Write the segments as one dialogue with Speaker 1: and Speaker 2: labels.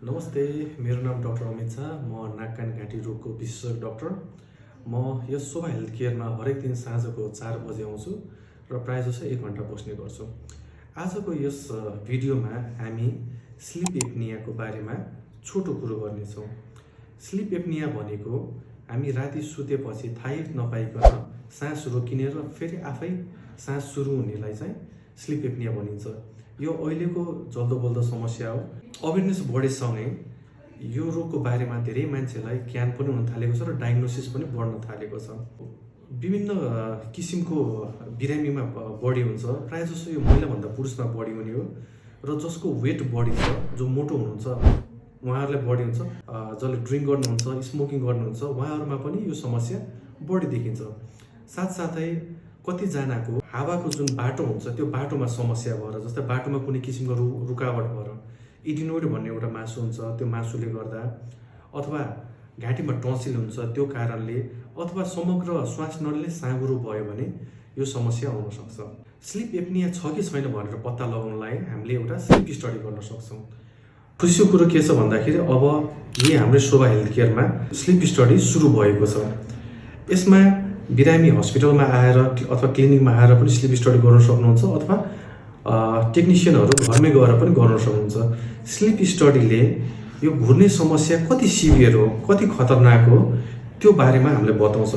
Speaker 1: नमस्ते, मेरो नाम डाक्टर अमित शाह। म नाक कान घाँटी रोगको विशेषज्ञ डाक्टर। म यस शोभा हेल्थ केयरमा हरेक दिन साँझको 4 बजे आउँछु र प्रायःजसो 1 घन्टा बस्ने गर्छु। आजको यस भिडियोमा हामी स्लिप एप्नियाको बारेमा छोटो कुरो गर्नेछौँ। स्लिप एप्निया भनेको हामी राति सुतेपछि थाहै नपाइकन सास रोकिने र फेरि आफै सास सुरु हुनेलाई चाहिँ स्लिप एप्निया भनिन्छ। यो अहिलेको जल्दो बल्दो समस्या हो। अवेरनेस बढेसँगै यो रोगको बारेमा धेरै मान्छेलाई ज्ञान पनि हुन थालेको छ र डायग्नोसिस पनि बढ्न थालेको छ। विभिन्न किसिमको बिरामीमा बढी हुन्छ। प्रायःजसो यो महिलाभन्दा पुरुषमा बढी हुने हो र जसको वेट बढी छ, जो मोटो हुनुहुन्छ उहाँहरूलाई बढी हुन्छ। जसले ड्रिङ्क गर्नुहुन्छ, स्मोकिङ गर्नुहुन्छ उहाँहरूमा पनि यो समस्या बढी देखिन्छ। साथसाथै कतिजनाको हावाको जुन बाटो हुन्छ त्यो बाटोमा समस्या भएर, जस्तै बाटोमा कुनै किसिमको रुकावट भएर इडिनोइड भन्ने एउटा मासु हुन्छ, त्यो मासुले गर्दा, अथवा घाँटीमा टन्सिल हुन्छ त्यो कारणले, अथवा समग्र श्वास नलीले साँघुरो भयो भने यो समस्या आउन सक्छ। स्लिप एप्निया छ कि छैन भनेर पत्ता लगाउनलाई हामीले एउटा स्लिप स्टडी गर्न सक्छौँ। खुसीको कुरो के छ भन्दाखेरि अब यही हाम्रो शोभा हेल्थ केयरमा स्लिप स्टडी सुरु भएको छ। यसमा बिरामी हस्पिटलमा आएर अथवा क्लिनिकमा आएर पनि स्लिप स्टडी गर्न सक्नुहुन्छ, अथवा टेक्निसियनहरू घरमै गएर पनि गर्न सक्नुहुन्छ। स्लिप स्टडीले यो घुर्ने समस्या कति सिभियर हो, कति खतरनाक हो त्यो बारेमा हामीले बताउँछ।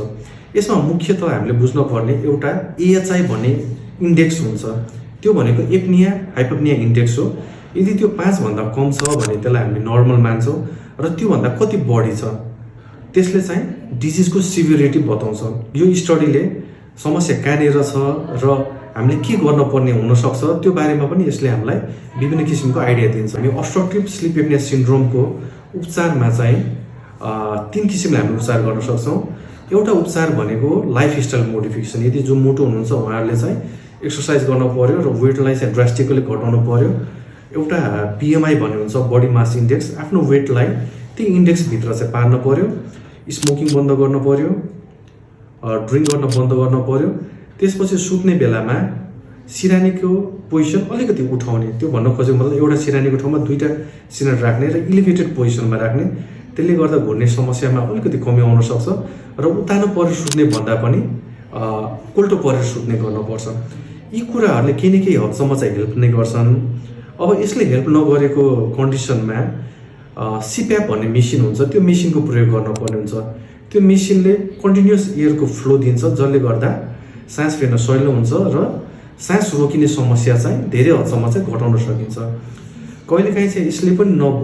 Speaker 1: यसमा मुख्यतः हामीले बुझ्नुपर्ने एउटा AHI भन्ने इन्डेक्स हुन्छ। त्यो भनेको एप्निया हाइपोप्निया इन्डेक्स हो। यदि त्यो 5 भन्दा कम छ भने त्यसलाई हामीले नर्मल मान्छौँ र त्योभन्दा कति बढी छ त्यसले चाहिँ डिजिजको सिभिरिटी बताउँछ। यो स्टडीले समस्या कहाँनिर छ र हामीले के गर्नुपर्ने हुनसक्छ त्यो बारेमा पनि यसले हामीलाई विभिन्न किसिमको आइडिया दिन्छ। हामी अब्स्ट्रक्टिभ स्लिप एप्निया सिन्ड्रोमको उपचारमा चाहिँ 3 किसिमले हामीले उपचार गर्न सक्छौँ। एउटा उपचार भनेको लाइफस्टाइल मोडिफिकेसन। यदि जो मोटो हुनुहुन्छ उहाँहरूले चाहिँ एक्सर्साइज गर्नु पर्यो र वेटलाई चाहिँ ड्रास्टिकली घटाउनु पर्यो। एउटा BMI भन्ने हुन्छ, बडी मास इन्डेक्स। आफ्नो वेटलाई त्यो इन्डेक्सभित्र चाहिँ पार्नु पर्यो। स्मोकिङ बन्द गर्नु पर्यो, ड्रिङ्क गर्न बन्द गर्नु पर्यो। त्यसपछि सुत्ने बेलामा सिरानीको पोजिसन अलिकति उठाउने। त्यो भन्न खोजेको मतलब एउटा सिरानीको ठाउँमा 2टा सिरानी राख्ने र इलिभेटेड पोजिसनमा राख्ने। त्यसले गर्दा घुर्ने समस्यामा अलिकति कमी आउन सक्छ र उतानो परेर सुत्ने भन्दा पनि उल्टो परेर सुत्ने गर्नुपर्छ। यी कुराहरूले केही न केही हदसम्म चाहिँ हेल्प नै गर्छन्। अब यसले हेल्प नगरेको कन्डिसनमा CPAP भन्ने मेसिन हुन्छ, त्यो मेसिनको प्रयोग गर्नुपर्ने हुन्छ। त्यो मेसिनले कन्टिन्युअस एयरको फ्लो दिन्छ, जसले गर्दा सास फेर्न सजिलो हुन्छ र सास रोकिने समस्या चाहिँ धेरै हदसम्म चाहिँ घटाउन सकिन्छ। कहिलेकाहीँ चाहिँ यसले पनि